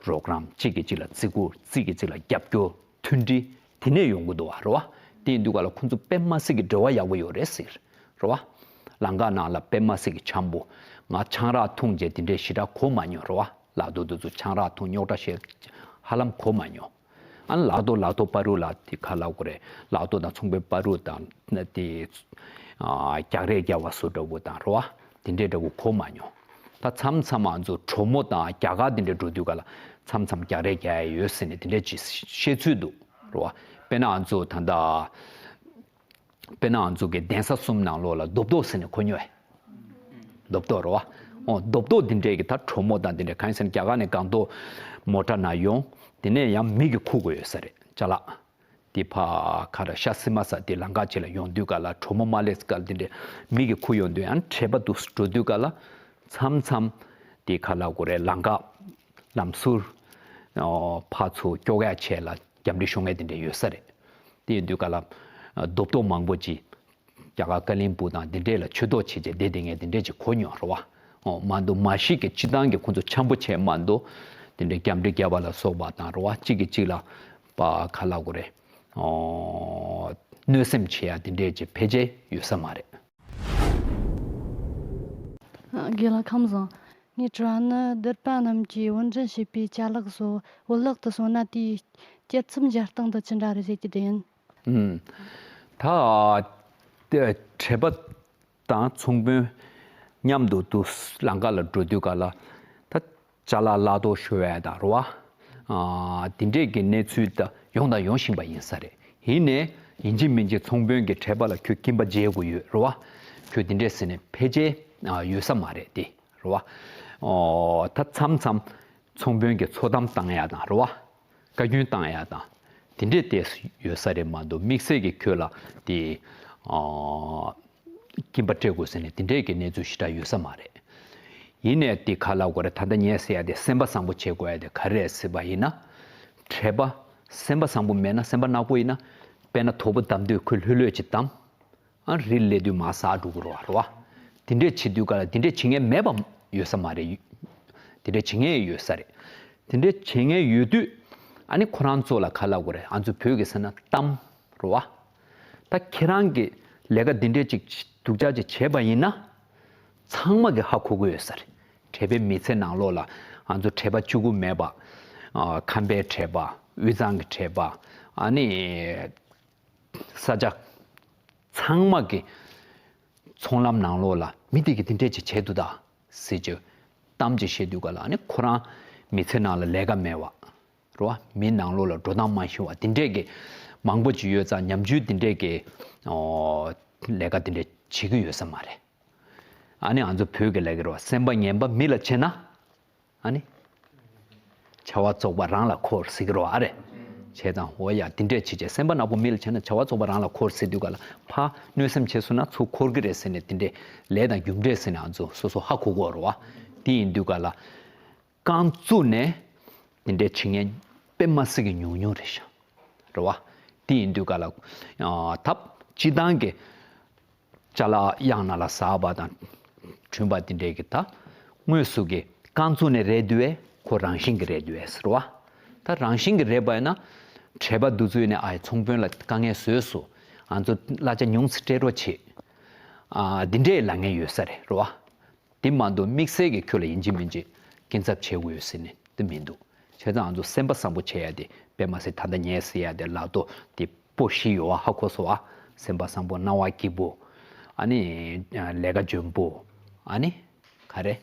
རོགས་རམ། གཅིག་གིས་གཅིག་ལ་བརྩི་བཀུར། གཅིག་གིས་གཅིག་ལ་རྒྱབ་སྐྱོར། མཐུན་སྒྲིལ་དེ་ནས་ཡོང་གི་འདུག་བ་རེད་བ། དེ་ཡིན་དུས་སྐབས་ལ་ཁོང་ཚོ་དཔེ་མ་སྲིད་ཀྱི་འབྲེལ་བ་ཡག་པོ་ཡོད་རེད་ཟེར་རེད་བ། ལམ་ཁ་ནང་ལ་དཔེ་མ་སྲིད་ཀྱི་འཆམ་པོ། ང་ཆང་རག་འཐུང་བྱས་དེ་འདྲས་ཞེ་དྲག་གོ་མ་མྱོང་རེད་བ། ལག་ཐོག་དེ་ཚོ་ཆང་རག་འཐུང་རྙོག་དྲ་བཤད་ཧ་ལམ་གོ་མ་མྱོང་། ཨ་ནི་ལག་ཐོག་ལག་ཐོག་བར་དུ་ལ་དེ་ག་ལབ་དགོས་རེད། ལག་ཐོག་དང་ཚོང་པའི་བར་དུ་དང་དེ་རྒྱག་རེས་རྒྱག་པ་བཟོ་འདྲ་བོ་དང་རེད་བ། དེ་འདྲས་འདྲ་བོ་གོ་མ་མྱོང་། ད་མཚམས་མཚམས་ང་ཚོ་གྲོ་མོ་དང་རྒྱ་གར་དེ་འདྲས་འགྲོ་དུས་སྐབས་ལ་མཚམས་མཚམས་རྒྱག་རེས་རྒྱག་ཡ་ཡོད་ཟེར་ནས་དེ་འདྲས་ཅིག་བཤད་ཚུལ་འདུག་རེད་བ། དཔེར་ན་ང་ཚོ་ད་ལྟ་དཔེར་ན་ང་ཚོ་གི་གདན་ས་གསུམ་ནང་ལོགས་ལ་རྡོབ་རྡོབ་ཟེར་ནས་གོ་མྱོང་ཨེ། རྡོབ་རྡོབ་རེད་བ། ཨོ་རྡོབ་རྡོབ་དེ་འདྲས་ཀྱི་ད་གྲོ་མོ་དང་དེ་འདྲས་གང་ཡིན་ཟེར་ན་རྒྱ་གར་ནས་སྒང་ཏོག་མོ་ཊ་ནང་ཡོང་། དེ་ནས་ཡང་མི་གིས་ཁུར་དགོས་ཡོད་ས་རེད་ཅ་ལག་དེ་ཕ་ག་ར་ཤ་སི་མ་ས་དེ་ལམ་ཁ་ཅིག་ལ་ཡོང་དུས་སྐབས་ལ་གྲོ་མོ་མ་སླེབས་སྐབས་དེ་འདྲས་མི་གིས་ཁུར་ཡོང་དུས། ཡང་དྲེལ་པ་འདུག་འགྲོ་དུས་སྐབས་ལ་མཚམས་མཚམས་དེ་ག་ལབ་དགོས་རེད། ལམ་ཁ་ལམ་ཟུར་ཨོ་ཕར་ཚུར་སྐྱོར་ཡ་ཆེད་ལ་རྒྱབ་འདྲེ་ཤོར་མཁན་དེ་འདྲས་ཡོད་ས་རེད། དེ་ཡིན་དུས་སྐབས་ལ་རྡོབ་རྡོབ་མང་པོ་ཅིག་རྒྱ་གར་ཀ་ལིམ་པུ་དང་དེ་འདྲས་ལ་ཆོས་ཐོག་བྱེད་བྱས་བསྡད་བསྡད་མཁན་དེ་འདྲས་ཅིག་གོ་མྱོང་རེད་བ། ཨོ་མ་གཏོགས་མ་གཞི་གི་སྤྱི་བཏང་གི་ཁོང་ཚོ་འཆམ་པོ་བྱས་མ་གཏོགས་དེ་འདྲས་རྒྱབ་འདྲེ་རྒྱབ་པ་ལ་སོགས་པ་དང་རེད་བ། གཅིག་གིས་གཅིག་ལ་པ་ག་ལབ་དགོས་རེད། ཨོ་གནོད་སེམས་བྱེད་ཡ་དེ་འདྲས་ཅིག་ཕལ་ཆེར་ཡོད་ས་མ་རེད། རྒན་ལགས་ཁམས་བཟང་། ངའི་དྲི་བ་ནི། སྡེ་པ་རྣམས་ཀྱིས་དབུ་འདྲེན་བྱེད་པའི་ཅ་ལག་སོགས་བོད་ལག་ཏུ་སོང་ན་དེའི་སྤྱོད་ཚུལ་འཇའ་སྟེང་དུ་ཅི་འདྲ་རེད་ཟེར་གྱི་དེ་ཡིན། ཨུམ། ད་དེ་དྲེལ་པ་དང་ཚོང་དཔོན་མཉམ་དུ་དུ་ལམ་ཁ་ལ་འགྲོ་དུས་སྐབས་ལ་ད་ཅ་ལག་གླ་གཏོང་ཤོར་ཡ་དང་རེད་བ། ཨ་དེ་འདྲས་ཀྱི་གནས་ཚུལ་ད་ཡོང་དང་ཡོང་བཞིན་པ་ཡིན་ས་རེད། ཡིན་ནའི་ཡིན་གཅིག་མིན་གཅིག་ཚོང་དཔོན་གྱིས་དྲེལ་པ་ལ་ཁྱོད་སྐྱིན་པ་འཇལ་དགོས་ཡོད་རེད་བ། ཁྱོད་དེ་འདྲས་ཟེར་ནས་ཕལ་ཆེར་ཨ་ཡོད་ས་མ་རེད་དེ་རེད་བ། ཨོ་ད་མཚམས་མཚམས་ཚོང་དཔོན་གྱིས་འཚོ་གཏམ་བཏང་ཡ་དང་རེད་བ། བཀའ་བཀྱོན་བཏང་ཡ་དང་དེ་འདྲས་ཏོག་ཙམ་ཡོད་ས་རེད་མ་གཏོགས་དམིགས་བསལ་གྱིས་ཁྱོད་ལ་དེ་ཨ་སྐྱིན་པ་སྤྲད་དགོས་ཟེར་ནས་དེ་འདྲས་ཀྱི་གནས་ཚུལ་ཞེ་དྲག་ཡོད་ས་མ་རེད། ཡིན་ནའི་དེ་ག་ལབ་དགོས་རེད། ད་ལྟ་ངས་ཟེར་ཡ་དེ་སེམས་པ་བཟང་པོ་བྱེད་དགོས་ཡ་དེ་ག་རེ་རེད་ཟེར་བ་ཡིན་ན། དྲེལ་པ་སེམས་པ་བཟང་པོ་མེད་ན། སེམས་པ་ནག་པོ་ཡིན་ན། དཔེར་ན་དོ་པོ་བསྡམས་དུས་ཁོས་ལྷོད་ལྷོད་ཅིག་བསྡམས། ཨ་རི་སླེབས་དུས་མར་ཟག་འགྲོ་གི་རེད་བ། རེད་བ། དེ་འདྲས་བྱེད་དུས་སྐབས་ལ་དེ་འདྲས་བྱེད་མཁན་མེད་པ་ཡོད་ས་མ་རེད། དེ་འདྲས་བྱེད་མཁན་ཡོད་ས་རེད། དེ་འདྲས་བྱེད་མཁན་ཡོད་དུས་ཨ་ནི་ཁོ་རང་ཚོ་ལ་ག་ལབ་དགོས་རེད། ང་ཚོ་བོད་ཀྱི་ཟེར་ན་གཏམ་རེད་བ། ད་ཁྱེད་རང་གིས་ལས་ཀ་འདི་འདྲས་ཅིག་སྡུག་ཅག་ཅིག་བྱས་པ་ཡིན་ན། ཚང་མ་གིས་ཧ་གོ་གི་ཡོད་ས་རེད། དྲེལ་པའི་མི་ཚེ་ནང་ལོགས་ལ་ང་ཚོ་དྲེལ་པ་གཅིག་པུ་མེད་པ། ཨ་ཁམས་པའི་དྲེལ་པ། དབུས་གཙང་གི་དྲེལ་པ། ཨ་ནི་ས་ཆ་ཚང་མ་གི་ཚོང་ལམ་ནང་ལོགས་ལ་མི་དེ་གིས་འདི་འདྲས་ཅིག་བྱས་འདུག་ད་ཟེར་གྱི་གཏམ་ཅིག་བཤད་དུས་སྐབས་ལ། ཨ་ནི་ཁོ་རང་མི་ཚེ་ནང་ལ་ལས་ཀ་མེད་པ། རེད་བ། མི་ནང་ལོགས་ལ་འགྲོ་སྟངས་མ་ཤེས་པ་དེ་འདྲས་ཀྱི་མང་པོ་ཅིག་ཡོད་ཙང་། ཉམ་ཆུང་དེ་འདྲས་ཀྱི་ཨོ་ལས་ཀ་དེ་འདྲས་བྱེད་ཀྱི་ཡོད་ས་མ་རེད། ཨ་ནི་ང་ཚོ་བོད་ཀྱི་ལས་ཀ་རེད་བ། སེམས་པ་ངན་པ་མི་ལ་བྱས་ན། ཨ་ནི་བྱ་བ་རྫོགས་པ་རང་ལ་འཁོར་ཟེར་གྱི་རེད་བ། ཨ་རེད། བྱས་ཙང་འོ་ཡ་དེ་འདྲས་བྱེད་བྱས། སེམས་པ་ནག་པོ་མི་ལ་བྱས་ན་བྱ་བ་རྫོགས་པ་རང་ལ་འཁོར་ཟེར་དུས་སྐབས་ལ། ཕར་གནོད་སེམས་བྱས་སོང་ན་ཚུར་འཁོར་གྱི་རེད་ཟེར་ནས་དེ་འདྲས་ལས་དང་རྒྱུ་འབྲས་ཟེར་ནས་ང་ཚོ་སོ་སོ་ཧ་གོ་གི་ཡོད་རེད་བ། དེ་ཡིན་དུས་སྐབས་ལ། རྐང་བཙུགས་ནས་དེ་འདྲའི་བྱེད་མཁན་དཔེ་མ་སྲིད་ཀྱི་ཉུང་ཉུང་རེད་ཤག་རེད་བ། དེ་ཡིན་དུས་སྐབས་ལ། ཨ་ད་སྤྱིར་བཏང་གི་ཅ་ལག་གཡང་ནང་ལ་ཟགས་པ་དང་བྲུན་པ་དེ་འདྲའི་གི་ད་དངོས་སུ་གི་རྐང་བཙུགས་ནས་རེད་དུས་ཁོ་རང་བཞིན་གྱི་རེད་དུས་ཟེར་བ། ད་རང་བཞིན་གྱི་རེད་པ་ཡིན་ན། དྲེལ་པ་འདི་ཚོ་ཡིན་ནའི་ཨ་ཡི་ཚོང་དཔོན་ལ་དཀའ་ངལ་བཟོས་སོང་། ང་ཚོ་གླ་ཆ་ཉུང་ཙམ་སྤྲད་རོགས་བྱེད། ཨ་འདི་འདྲའི་ལབ་མཁན་ཡོད་ས་རེད། རེད་བ། དེ་མ་གཏོགས་དམིགས་བསལ་གྱི་ཁྱོད་ལ་ཡིན་གཅིག་མིན་གཅིག་སྐྱིན་ཚབ་བྱེད་དགོས་ཡོད་ཟེར་ནས་དེ་མི་འདུག་བྱས་ཙང་ང་ཚོ་སེམས་པ་བཟང་པོ་བྱེད་ཡ་དེ་དཔེ་མ་སྲིད། ད་ལྟ་ངས་ཟེར་ཡ་དེ་ལག་ཐོག་དེ་པོ་བཞི་ཡོད་པ་ཧ་གོ་སོང་ཨ། སེམས་པ་བཟང་པོ། སྣང་བ་སྐྱིད་པོ། ཨ་ནི་ལས་ཀ་འཇོན་པོ། ཨ་ནི་ག་རེ།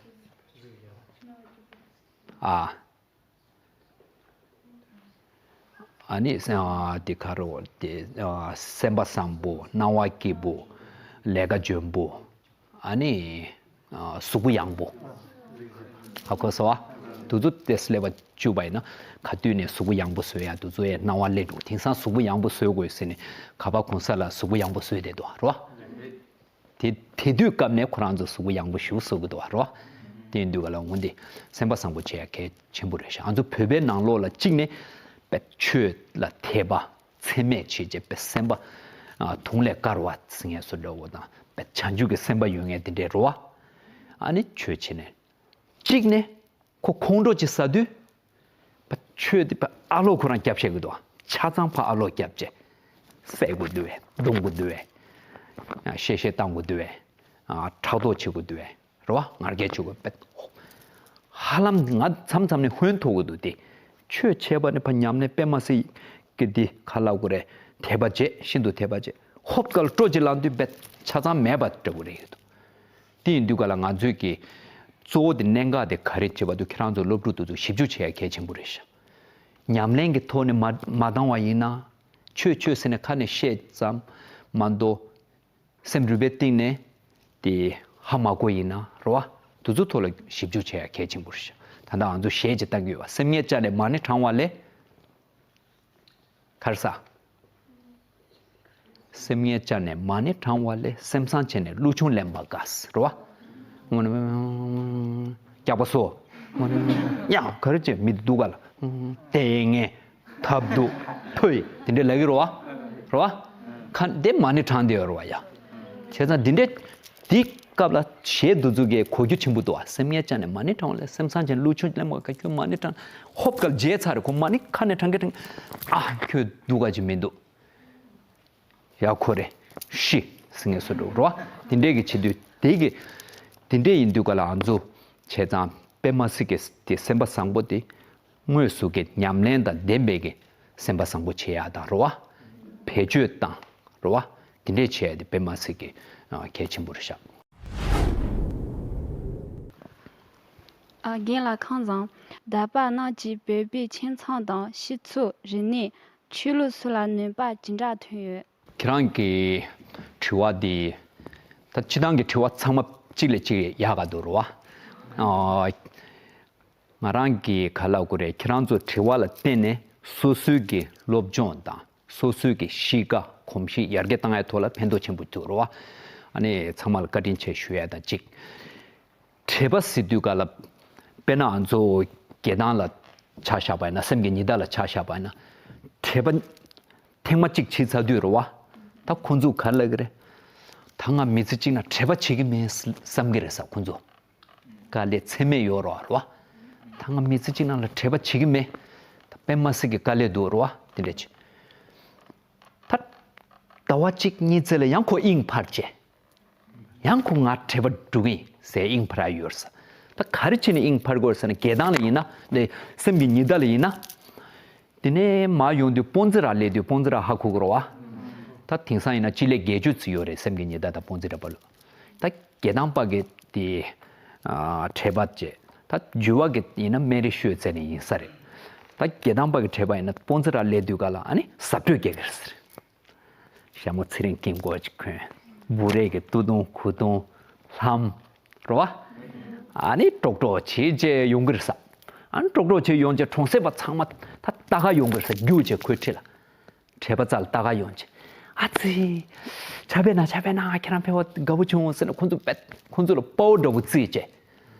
ཨ། ཨ་ནི་ཨ་དེ་ག་རེ་བ་དེ། ཨ་སེམས་པ་བཟང་པོ། སྣང་བ་སྐྱིད་པོ། ལས་ཀ་འཇོན་པོ། ཨ་ནི་ཨ་གཟུགས་པོ་ཡངས་པོ། ཧ་གོ་སོང་ཨ། དུ་ཚོ་ཏེས་ལེ་བ་བཅུ་བ་ཡིན་ན་ག་དུས་ནས་གཟུགས་པོ་ཡང་པོ་བཟོ་ཡ་དུ་ཚོ་ཡའི་སྣང་བ་སླེབས་འགྲོ། དེང་སང་གཟུགས་པོ་ཡང་པོ་བཟོ་དགོས་ཟེར་ནས་ག་པ་གོང་ས་ལ་གཟུགས་པོ་ཡང་པོ་བཟོས་བསྡད་འདུག་རོ། དེ་དེ་དུས་སྐབས་ནས་ཁོ་རང་ཚོ་གཟུགས་པོ་ཡང་པོ་ཞིག་བཟོ་གི་འདུག་རོ། དེ་ཡིན་དུས་ག་ལ་འོང་དེ་སེམས་པ་བཟང་པོ་བྱེད་ཡ་གལ་ཆེན་པོ་རེད་ཤག་ང་ཚོ་བོད་པའི་ནང་ལོགས་ལ་གཅིག་ནས་པད་ཆོས་ལ་དད་པ། ཚད་མེད་བྱེད་ཅེས་པའི་སེམས་པ། ཨ། དུང་ལས་དཀར་བ་ཟེར་ངེས་སུ་འགྲོ་བོ་དང་བྱང་ཆུབ་ཀྱི་སེམས་པ་ཡོད་ངེས་དེ་འདྲའི་རོ་བ། ཨ་ནི་ཆོས་བྱེད་ནས། གཅིག་ནས་ཁོ་ཁོང་ཁྲོ་ཅིག་ཟ་དུས། ཆོས་དེ་ཨ་ལོག་ཁོ་རང་རྒྱབ་བཤད་གི་འདུག་ཆ་ཚང་ཕ་ཨ་ལོག་རྒྱབ་བྱས། བསད་དགོས་འདུག་བས་རྡུང་དགོས་འདུག་བས། ཨ། གཤེ་གཤེ་བཏང་དགོས་འདུག་བས། ཨ། ཕྲག་དོག་བྱེད་དགོས་འདུག་བས། རེད་བ། ང་རྒྱལ་ཆུ་གོ་པད། ཧ་ལམ་ང་མཚམས་མཚམས་ནས་ཧོན་ཐོག་གི་འདུག་སྟེ། ཆོས་བྱས་པ་ནི་ཕ་ཉམས་ལེན་དཔེ་མ་སྲིད་ཀྱི་འདི་ཁ་ལག་གོ་རེད། དད་པ་བྱས་ཤིན་ཏུ་དད་པ་བྱས་ཧོབ་གལ་སྤྲོ་ཅིག་ལངས་དུས་པད་ཆ་ཚང་མེད་པ་འདྲ་བོ་རེད་འདུག་དེ་ཡིན་དུས་ག་ལ་ང་ཚོས་ཀྱི་གཙོ་བོ་དེ་གནད་འགག་དེ་ག་རེ་བྱེད་པ་འདུག་ཁྱེད་རང་ཚོ་སློབ་ཕྲུག་དེ་ཚོ་ཞིབ་འཇུག་བྱེད་ཡ་གལ་ཆེན་པོ་རེད་ཤག་ཉམས་ལེན་གྱི་ཐོག་ནས་མ་མ་བཏང་བ་ཡིན་ན། ཆོས་ཆོས་ཟེར་ནས་ཁ་ནས་བཤད་ཙམ་མ་གཏོགས། སེམས་རུས་པའི་གཏིང་ནས་དེ་ཧ་མ་གོ་ཡིན་ན་རེད་བ། དེ་ཚོ་ཐོག་ལ་ཞིབ་འཇུག་བྱེད་ཡ་གལ་ཆེན་པོ་རེད་ཤག་ད་ལྟ་ང་ཚོ་གཞས་ཅིག་བཏང་གི་ཡོད་བ། སེམས་ངན་བཅག་ནས་མ་ཎི་བགྲང་བ་ལས། ག་རེ་ཟ། སེམས་ངན་བཅག་ནས་མ་ཎི་བགྲང་བ་ལས་སེམས་བཟང་བྱས་ནས་ཀླུ་ཆུང་ལེན་པ་དགའ་ཟེར་རེད་བ། སྐྱག་པ་སོ། ཡ་ག་རེ་བྱས་མི་འདུག་ག་ལ། ལྟས་ངན། ཐབས་སྡུག་ཕོ་ཡི་དེ་འདྲས་ལབ་ཀྱི་རེད་བ། རེད་བ། ཁ་འདི་མ་ཎི་བགྲང་བསྡད་ཡོད་རེད་བ་ཡ། བྱས་ཙང་འདི་འདྲས་འདི་སྐབས་ལ་གཞས་འདི་ཚོ་གི་གོ་རྒྱུ་ཆེན་པོ་འདུག་བ། སེམས་ངན་བཅག་ནས་མ་ཎི་བགྲང་བ་ལས་སེམས་བཟང་བྱས་ཀླུ་ཆུང་ལེན་པ་ག་ཁྱོད་མ་ཎི་བགྲང་ཧོབ་གལ་བརྗེད་ཚར་རེད། ཁོ་མ་ཎི་ཁ་ནས་བགྲང་གི་བགྲང་གི་ཨ་ཁྱོད་སྡུག་ག་ཅིག་མི་འདུག་ཡ་ཁོ་རེ་ཤི་ཟེར་ངེས་སུ་འགྲོ་རོ། དེ་འདྲས་ཀྱི་བྱེད་དུས་དེ་གི་དེ་འདྲས་ཡིན་དུས་ག་ལ་ང་ཚོ་བྱས་ཙང་དཔེ་མ་སྲིད་ཀྱི་དེ་སེམས་པ་བཟང་པོ་དེ་དངོས་སུ་གི་ཉམས་ལེན་དང་ལྡན་པའི་གི་སེམས་པ་བཟང་པོ་བྱེད་ཡ་དང་རོ་བ། བེད་སྤྱོད་དང་རོ་བ། དེ་འདྲས་བྱེད་ཡ་དེ་དཔེ་མ་སྲིད་ཀྱི་ཨ་གལ་ཆེན་པོ་རེད་ཤག་ཨ་རྒན་ལགས་ཁམས་བཟང་། དད་པ་རྣམས་ཀྱིས་བོད་པའི་ཁྱིམ་ཚང་དང་སྤྱི་ཚོགས་རིག་གནས། ཆོས་ལུགས་སོགས་ལ་ནུས་པ་ཇི་འདྲ་ཐོན་ཡོད། ཁྱེད་རང་གི་དྲི་བ་འདི་ད་སྤྱིར་བཏང་གི་དྲི་བ་ཚང་མ་གཅིག་ལས་གཅིག་ཡག་ག་འདུག་རོ་བ། ཨ། ང་རང་གི་ག་ལབ་དགོས་རེད། ཁྱེད་རང་ཚོ་དྲི་བ་ལ་བརྟེན་ནས་སོ་སོའི་གི་སློབ་སྦྱོང་དང་སོ་སོའི་གི་གཤིས་ཀ་གོམས་གཤིས་ཡར་རྒྱས་བཏང་ཡའི་ཐོག་ལ་ཕན་ཐོགས་ཆེན་པོ་འདུག་རོ་བ། ཨ་ནི་ཚང་མ་ལ་བཀའ་དྲིན་ཆེ་ཞུ་ཡ་དང་གཅིག་དྲེགས་པ་ཟེར་དུས་ག་ལ། དཔེར་ན་ང་ཚོ་དགེ་ཐང་ལ་ཆ་བཞག་པ་ཡིན་ན། སེམས་ཀྱི་ཉི་ཟླ་ལ་ཆ་བཞག་པ་ཡིན་ན། དྲེགས་པ་ཐེངས་མ་གཅིག་བྱས་ཚར་དུས་རེད་བ། ད་ཁོང་ཚོ་ག་རེ་ལབ་ཀྱི་རེད། ད་ང་མི་ཚེ་གཅིག་ན་དྲེགས་པ་བྱེད་ཀྱི་མེད་བསམ་གྱི་རེད་ས། ཁོང་ཚོ་དཀའ་ལས་ཚད་མེད་ཡོད་རེད་བ། ད་ང་མི་ཚེ་གཅིག་ནང་ལ་དྲེགས་པ་བྱེད་ཀྱི་མེད། ད་དཔེ་མ་སྲིད་ཀྱི་དཀའ་ལས་འདུག་རེད་བ། དེ་འདྲ་བྱས། ད་ཟླ་བ་གཅིག་གཉིས་ཙམ་ལ་ཡང་ཁོ་དབྱིངས་འཕར་བྱས། ཡང་ཁོ་ང་དྲེགས་པ་འགྲོ་གི་ཡིན་ཟེར་དབྱིངས་འཕར་ཡ་ཡོད་ས། ད་ག་རེ་བྱས་ནས་དབྱིངས་འཕར་དགོས་ཟེར་ན། དགེ་ཐང་ལ་ཡིན་ན་ལས་སེམས་ཀྱི་ཉི་ཟླ་ལ་ཡིན་ན། དེ་ནས་མར་ཡོང་དུས་སྤོན་ཙི་ར་སླེབས་དུས་སྤོན་ཙི་ར་ཧ་གོ་གི་རེད་བ། ད་དེང་སང་ཡིན་ན་སྤྱི་ལེ་བརྒྱད་ཅུ་ཙམ་ཡོད་རེད། སེམས་ཀྱི་ཉི་ཟླ་དང་སྤོན་ཙི་ར་བར་ལ། ད་དགེ་ཐང་པ་གི་དེ་ཨ་དྲེགས་པ་བྱས། ད་འགྱུར་བ་གི་ཡིན་ན་སྨན་རི་ཤོད་ཚད་ནས་ཡིན་ས་རེད། ད་དགེ་ཐང་པ་གི་དྲེགས་པ་ཡིན་ན་སྤོན་ཙི་ར་སླེབས་དུས་ག་ལ་ཨ་ནི་གཟབ་སྤྲོས་རྒྱག་གི་རེད་ཟེར། ཞྭ་མོ་ཚེ་རིང་སྐྱིད་མགོ་ཅིག་གོན། འབུ་རས་ཀྱི་སྟོད་ཐུང་གོས་ཐུང་ལྷམ་རོ་བ། ཨ་ནི་ཀྲོག་ཀྲོག་བྱེད་བྱས་ཡོང་གི་རེད་ས། ཨ་ནི་ཀྲོག་ཀྲོག་བྱེད་ཡོང་བྱས་གྲོང་གསེབ་པ་ཚང་མ་ད་ལྟ་ག་ཡོང་གི་རེད་ས། རྒྱུག་བྱས་ཁོའི་འཁྲིས་ལ། དྲེགས་པ་རྩ་ལ་ལྟ་ག་ཡོང་བྱས། ཨ་ཙི། ཆ་བས་ན་ཆ་བས་ན་ཁྱེད་རང་ཕེབས་པ་དགའ་པོ་བྱུང་ཟེར་ནས་ཁོང་ཚོ་བེད་ཁོང་ཚོ་ལ་དཔའ་བོ་འདྲ་བོ་བརྩིས་བྱས།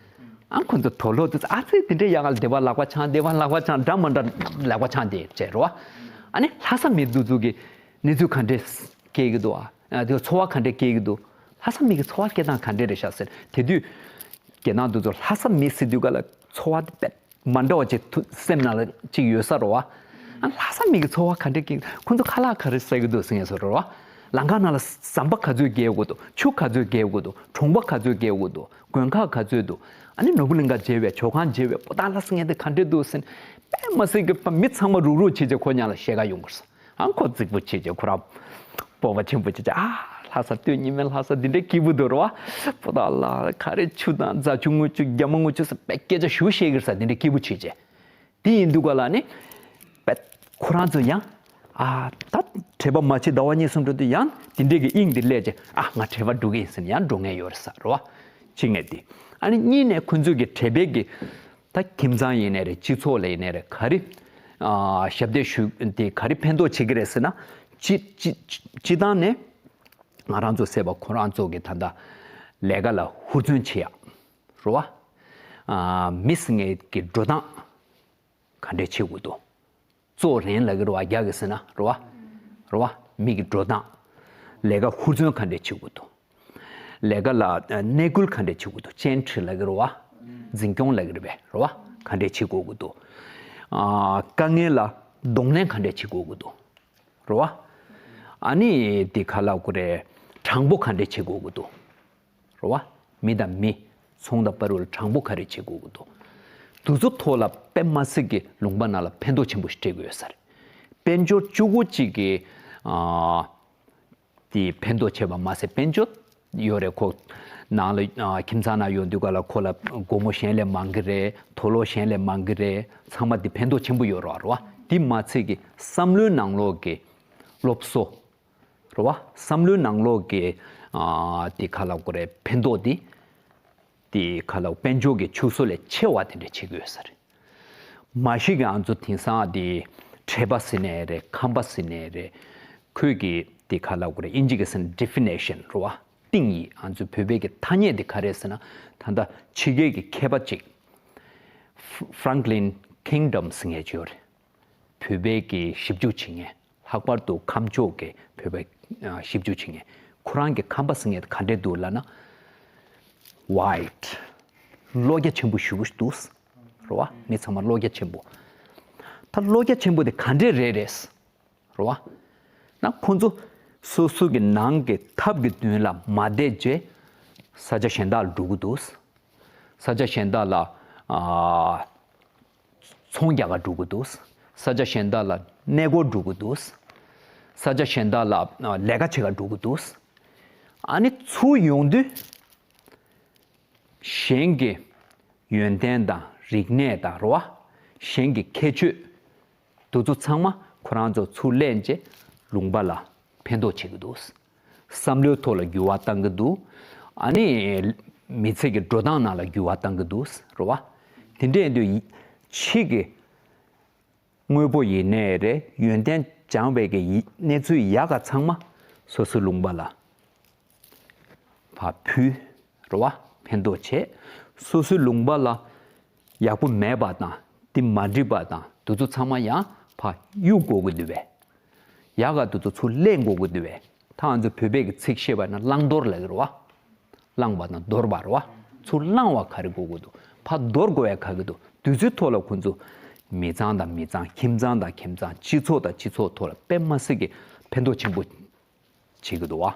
ཨ་ཁོ་ཚོ་དོ་ལོ་དུ་ཨ་ཙི་དེ་འདྲའི་ཡག་ག་ལ་སྡེ་པ་ལག་པ་འཆང་སྡེ་པ་ལག་པ་འཆང་འདྲ་མ་འདྲ་ལག་པ་འཆང་དེ་བྱས་རོ། ཨ་ནི་ལྷ་ས་མི་འདུ་འཛུགས་ཀྱི་གནས་ཚུལ་ག་འདྲས་སྐྱེལ་གི་འདུག་ཨ་དེ་ཚོར་བ་ག་འདྲས་སྐྱེལ་གི་འདུག་ལྷ་ས་མི་གི་ཚོར་བ་སྐྱེལ་སྟངས་ག་འདྲས་རེད་ཤག་ཟེར། དེ་དུས་དགེ་ཐང་འདུ་འཛུགས་ལྷ་ས་མི་ཟེར་དུས་ག་ལ་ཚོར་བ་དེ་དཔེ་མ་འདྲ་བ་ཅིག་ཐུ་སེམས་ནང་ལ་ཅིག་ཡོད་ས་རོ། ཨ་ལྷ་ས་མི་གི་ཚོར་བ་ག་འདྲས་སྐྱེལ། ཁོ་ཚོ་ཁ་ལག་ག་རེ་ཟ་གི་འདུག་ཟེར་ངེས་སོ་རོ། ལམ་ཁ་ནང་ལ་ཟམ་པ་ག་ཚོད་བརྒལ་དགོས་འདུག་ཆུ་ག་ཚོད་བརྒལ་དགོས་འདུག་གྲོང་པ་ག་ཚོད་བརྒལ་དགོས་འདུག་དགོན་ཁག་ག་ཚོད་འདུག་ཨ་ནི་ནོར་བུ་གླིང་ག་མཇལ་བའི་ཇོ་ཁང་མཇལ་བའི་པོ་ཏཱ་ལ་ཟེར་མཁན་དེ་ག་འདྲས་འདུག་ཟེར་ནས། དཔེ་མ་སྲིད་ཀྱི་མི་ཚང་མ་རུག་རུག་བྱེད་བྱས་ཁོ་ཉག་ལ་བཤད་ག་ཡོང་དགོས་ས། ཨ་ཁོ་རྫིག་པོ་བྱེད་བྱས་ཁོ་རང་སྤོབས་པ་ཆེན་པོ་བྱེད་བྱས། ཨ་ལྷ་ས་སྟོད་ཉི་མའི་ལྷ་ས་འདི་འདྲའི་སྐྱིད་པོ་འདུག་རོ། པོ་ཏཱ་ལ་ག་རེ་ཆུ་དང་རྫ་ཆུ་དངུལ་ཆུ་རྒྱ་མ་དངུལ་ཆུ་ཟེར་བའི་སྐད་ཆ་ཞུ་ཤེས་ཀྱི་ས་འདི་འདྲའི་སྐྱིད་པོ་བྱེད་བྱས། དེ་ཡིན་དུས་ག་ལ་ནི། པད། ཁོ་རང་ཚོ་ཡང་། ཨ་ད་དྲེགས་པ་མ་བྱེད་ཟླ་བ་གཉིས་གསུམ་འགྲོ་དུས་ཡང་དེ་འདྲས་ཀྱི་དབྱིངས་དེ་སླེབས་བྱས། ཨ་ང་དྲེགས་པ་འགྲོ་གི་ཡིན་ཟེར་ནས་ཡང་འགྲོ་མཁན་ཡོད་རེད་ས་རོ། གཅིག་ནས་དེ། ཨ་ནི་གཉིས་ནས་ཁོ་ཚོས་ཀྱི་དྲེགས་པའི་གི་ ད་ཁྱིམ་ཚང་ཡིན་ནའི་རེད། སྤྱི་ཚོགས་ལ་ཡིན་ནའི་རེད། ག་རེ་ཨ་ཞབས་འདེགས་ཞུ་དེ་ག་རེ་ཕན་ཐོགས་བྱེད་ཀྱི་རེད་ཟེར་ན། སྤྱི་སྤྱི་སྤྱི་བཏང་ནས་ང་རང་ཚོ་ཟེར་བ་ཁོ་རང་ཚོ་གི་ད་ལྟ་ལས་ཀ་ལ་ཧུར་བརྩོན་བྱེད་ཡག་རེད་བ། ཨ་མི་སེར་གྱི་འགྲོ་སྟངས་ག་འདྲས་བྱེད་དགོས་འདུག་གཙོ་རེད་ལབ་ཀྱི་རེད་བ། རྒྱ་གི་ཟེར་ན་རེད་བ། རེད་བ། མི་གི་འགྲོ་སྟངས། ལས་ཀ་ཧུར་བརྩོན་ག་འདྲས་བྱེད་དགོས་འདུག་ལས་ཀ་ལ་ཨ་གནས་སྐུལ་ག་འདྲས་བྱེད་དགོས་འདུག་བཅའ་ཁྲིད་ལབ་ཀྱི་རེད་བ། འཛིན་སྐྱོང་ལབ་ཀྱི་རེད་པས་རེད་བ། ག་འདྲས་བྱེད་དགོས་ཀྱི་འདུག་ཨ་དཀའ་ངལ་ལ་གདོང་ལེན་ག་འདྲས་བྱེད་དགོས་ཀྱི་འདུག་རེད་བ། ཨ་ནི་དེ་ག་ལབ་དགོས་རེད། དྲང་པོ་ག་འདྲས་བྱེད་དགོས་ཀྱི་འདུག་རེད་བ། མི་དང་མི། ཚོང་དང་པ་རུ་ལ་དྲང་པོ་ག་རེ་བྱེད་དགོས་ཀྱི་འདུག་དེ་ཚོ་ཐོག་ལ་དཔེ་མ་སྲིད་ཀྱི་ལུང་པ་ནང་ལ་ཕན་ཐོགས་ཆེན་པོ་ཞིག་སྤྲད་དགོས་ཡོད་ས་རེད། དཔལ་འབྱོར་བཅུ་དགུ་གཅིག་གི་ཨ་དེ་ཕན་ཐོགས་ཆེ་བ་མ་ཟད། དཔལ་འབྱོར་ཡོད་རེད། ཁོ་ནང་ལ་ཨ་ཁྱིམ་ཚང་ནང་ཡོང་དུས་ག་ལ་ཁོ་ལ་སྒོར་མོ་གཞན་ལས་མང་གི་རེད། དུག་ལོག་གཞན་ལས་མང་གི་རེད། ཚང་མ་དེ་ཕན་ཐོགས་ཆེན་པོ་ཡོད་རེད་བ། དེ་མ་ཚད་ཀྱི་བསམ་བློའི་ནང་ལོགས་ཀྱི་སློབ་གསོ། རེད་བ། བསམ་བློའི་ནང་ལོགས་ཀྱི་ཨ་དེ་ག་ལབ་དགོས་རེད། ཕན་ཐོགས་དེ་དེ་ག་ལབ། དཔལ་འབྱོར་གྱི་ཕྱུགས་ཟོག་ལས་ཆེ་བ་དེ་འདྲ་བྱེད་དགོས་ས་རེད། མ་གཞི་གི་ང་ཚོ་དེང་སང་དེ་ཁྲལ་པ་ཟེར་ནའི་རེད། ཁམས་པ་ཟེར་ནའི་རེད། ཁོས་ཀྱི་དེ་ག་ལབ་དགོས་རེད། དབྱིན་ཇི་གི་ཟེར་ན་definition རེད་བ། ཏིང་ཡིག་ང་ཚོའི་བོད་པའི་གི་ཐ་སྙད་དེ་ག་རེད་ཟེར་ན། ད་ལྟ་ཕྱི་རྒྱལ་གྱི་མཁས་པ་ཅིག Franklin Kingdom ཟེར་མཁན་ཅིག་ཡོད་རེད། བོད་པའི་གི་ཞིབ་འཇུག་བྱེད་མཁན། ལྷག་པར་དུ་ཁམས་ཕྱོགས་ཀྱི་བོད་པའི་ཨ་ཞིབ་འཇུག་བྱེད་མཁན། ཁོ་རང་གི་ཁམས་པ་ཟེར་མཁན་དེ་ག་འདྲས་འདུག་ལབ་ན། White། བློ་རྒྱ་ཆེན་པོ་ཞེ་པོ་ཞིག་འདུག་རེད་བ། མི་ཚང་མ་བློ་རྒྱ་ཆེན་པོ། ད་བློ་རྒྱ་ཆེན་པོ་དེ་ག་འདྲས་རེད་རེད། རེད་བ། ན་ཁོ་ཚོ་སོ་སོ་གི་ནང་གི་ཐབས་ཀྱི་མདུན་ལ་མ་བསྡད་རྗེས་ས་ཆ་གཞན་དག་ལ་འགྲོ་གི་འདུག་ས་ཆ་གཞན་དག་ལ་ཨ་ཚོང་རྒྱག་ག་འགྲོ་གི་འདུག་ས་ཆ་གཞན་དག་ལ་གནས་སྐོར་འགྲོ་གི་འདུག་ས་ཆ་གཞན་དག་ལ་ཨ་ལས་ཀ་བྱེད་ག་འགྲོ་གི་འདུག་ཨ་ནི་ཚུར་ཡོང་དུས། གཞན་གྱི་ཡོན་ཏན་དང་རིག་གནས་དང་རེད་བ། གཞན་གྱི་ཁྱད་ཆོས་དེ་ཚོ་ཚང་མ་ཁོ་རང་ཚོ་ཚུར་ལེན་བྱས་ལུང་པ་ལ་ཕན་ཐོགས་བྱེད་ཀྱི་འདུག་བསམ་བློའི་ཐོག་ལ་འགྱུར་བ་གཏང་གི་འདུག་ཨ་ནི་མི་ཚེ་གི་འགྲོ་སྟངས་ནང་ལ་འགྱུར་བ་གཏང་གི་འདུག་རེད་བ། དེ་འདྲས་དུས་ཕྱི་གི་དངོས་པོ་ཡིན་ནའི་རེད། ཡོན་ཏན་སྦྱང་བའི་གི་ཡི་གནས་ཚུལ་ཡག་ག་ཚང་མ་སོ་སོའི་ལུང་པ་ལ་ཕར་ཕུལ། རེད་བ། ཕན་ཐོགས་བྱེད། སོ་སོའི་ལུང་པ་ལ་ཡག་པོ་མེད་པ་དང་དེ་མ་འགྲིག་པ་དང་དེ་ཚོ་ཚང་མ་ཡང་ཕར་གཡུག་དགོས་ཀྱི་འདུག་པས། ཡག་ག་དེ་ཚོ་ཚུར་ལེན་དགོས་ཀྱི་འདུག་པས། ད་ང་ཚོ་བོད་པའི་གི་ཚིག་བཤད་པ་ན་བླང་དོར་ལབ་ཀྱི་རེད་བ། བླངས་པ་དང་དོར་བ་རེད་བ། ཚུར་བླངས་པ་ག་རེ་དགོས་ཀྱི་འདུག་ཕར་དོར་དགོས་ཡ་ག་གི་འདུག་དེ་ཚོའི་ཐོག་ལ་ཁོང་ཚོ་མི་ཚང་དང་མི་ཚང་། ཁྱིམ་ཚང་དང་ཁྱིམ་ཚང་། སྤྱི་ཚོགས་དང་སྤྱི་ཚོགས་ཐོག་ལ་དཔེ་མ་སྲིད་ཀྱི་ཕན་ཐོགས་ཆེན་པོ་བྱེད་ཀྱི་འདུག་བ།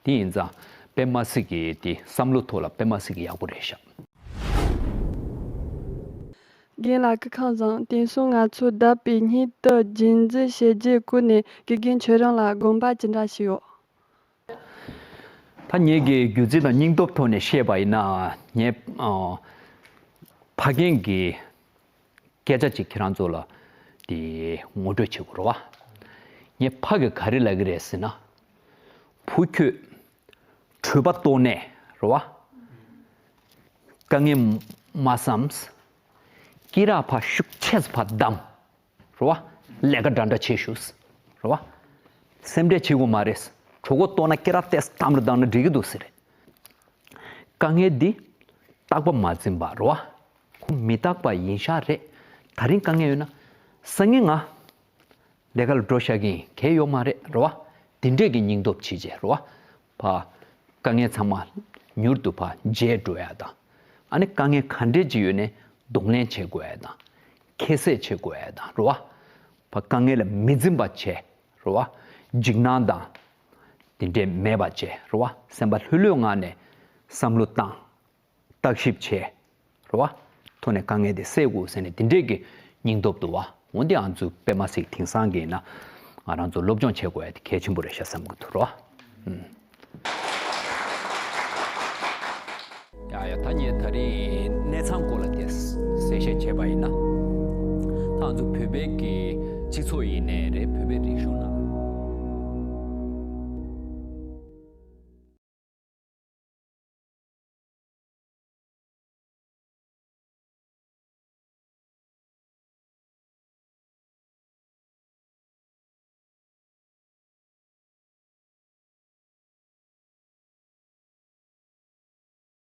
དེ་ཡིན་ཙང་དཔེ་མ་སྲིད་ཀྱི་དེ་བསམ་བློ་ཐོག་ལ་དཔེ་མ་སྲིད་ཀྱི་ཡག་པོ་རེད་ཤག་རྒན་ལགས་སྐུ་ཁམས་བཟང་། དེང་སང་ང་ཚོ་ལྡབ་པའི་སྙིང་སྟོབས་རྒྱུན་འཛིན་བྱེད་རྒྱུའི་སྐོར་ནས་དགེ་རྒན་ཁྱོད་རང་ལ་དགོངས་པ་ཅི་འདྲ་ཞིག་ཡོད། ད་ངེད་ཀྱི་རྒྱུ་རྩིས་དང་སྙིང་སྟོབས་ཐོག་ནས་བཤད་པ་ཡིན་ན། ངས་ཨ་ཕ་རྒན་གྱི་སྐད་ཆ་ཅིག་ཁྱེད་རང་ཚོ་ལ་དེ་ངོ་སྤྲོད་བྱེད་དགོས་རེད་བ། ངའི་ཕ་གིས་ག་རེ་ལབ་ཀྱི་རེད་ཟེར་ན། བུ་ཁྱོད་གྲོད་པ་ལྟོགས་ནས་རེད་བ། དཀའ་ངལ་མ་བསམས། སྐེ་རགས་ཕར་ཤུགས་ཆེ་ཙམ་ཕར་བསྡམས། རེད་བ། ལས་ཀ་འདྲ་འདྲ་བྱེད་ཤོག་རེད་བ། སེམས་ཁྲལ་བྱེད་དགོས་མ་རེད། གྲོད་ཁོག་ལྟོགས་ན་སྐེ་རགས་ཏོག་ཙམ་བསྡམས་ལ་བསྡམས་ན་འགྲིག་གི་འདུག་ཟེར། དཀའ་ངལ་འདི་རྟག་པ་མ་འཛིན་པ་རེད་བ། ཁོ་མི་རྟག་པ་ཡིན་ཤག་རེད། ད་རིང་དཀའ་ངལ་ཡོད་ན་སང་ཉིན་ང་ལས་ཀ་ལ་འགྲོ་བཞག་གི་ཡིན། གལ་ཡོད་མ་རེད་རེད་བ། དེ་འདྲས་ཀྱི་སྙིང་སྟོབས་བྱེད་བྱས་རེད་བ། ཕ་དཀའ་ངལ་ཚང་མ་མྱུར་དུ་ཕར་བརྗེད་འགྲོ་ཡ་དང་། ཨ་ནི་དཀའ་ངལ་ག་འདྲས་ཅིག་ཡོད་ནའི་གདོང་ལེན་བྱེད་དགོས་ཡ་དང་། ཁྱད་བསད་བྱེད་དགོས་ཡ་དང་རེད་བ། ཕར་དཀའ་ངལ་ལ་མི་འཛེམ་པ་བྱས་རེད་བ། འཇིགས་སྣང་དང་དེ་འདྲས་མེད་པ་བྱས་རེད་བ། སེམས་པ་ལྷོད་ལྷོད་ངང་ནས་བསམ་བློ་བཏང་། བརྟག་ཞིབ་བྱས། རེད་བ། ཐོག་ནས་དཀའ་ངལ་དེ་སེལ་དགོས་ཟེར་ནས་དེ་འདྲས་ཀྱི་སྙིང་སྟོབས་འདུག་བ། འོན་ཏེ་ང་ཚོ་དཔེ་མ་སྲིད་དེང་སང་གི་ཡིན་ན་ང་རང་ཚོ་སློབ་སྦྱོང་བྱེད་དགོས་ཡ་དེ་གལ་ཆེན་པོ་རེད་ཤག་བསམ་གྱི་འདུག་རེད་བ། ཨུམ། ཡ་ཡ། ད་ངས་ད་རིང་གནས་ཚང་སྐོར་ལ་དེ་གསལ་བཤད་བྱས་པ་ཡིན་ན། ད་ང་ཚོ་བོད་པའི་གི་སྤྱི་ཚོགས་ཡིན་ནའི་རེད། བོད་པའི་རིག་གཞུང་ནང་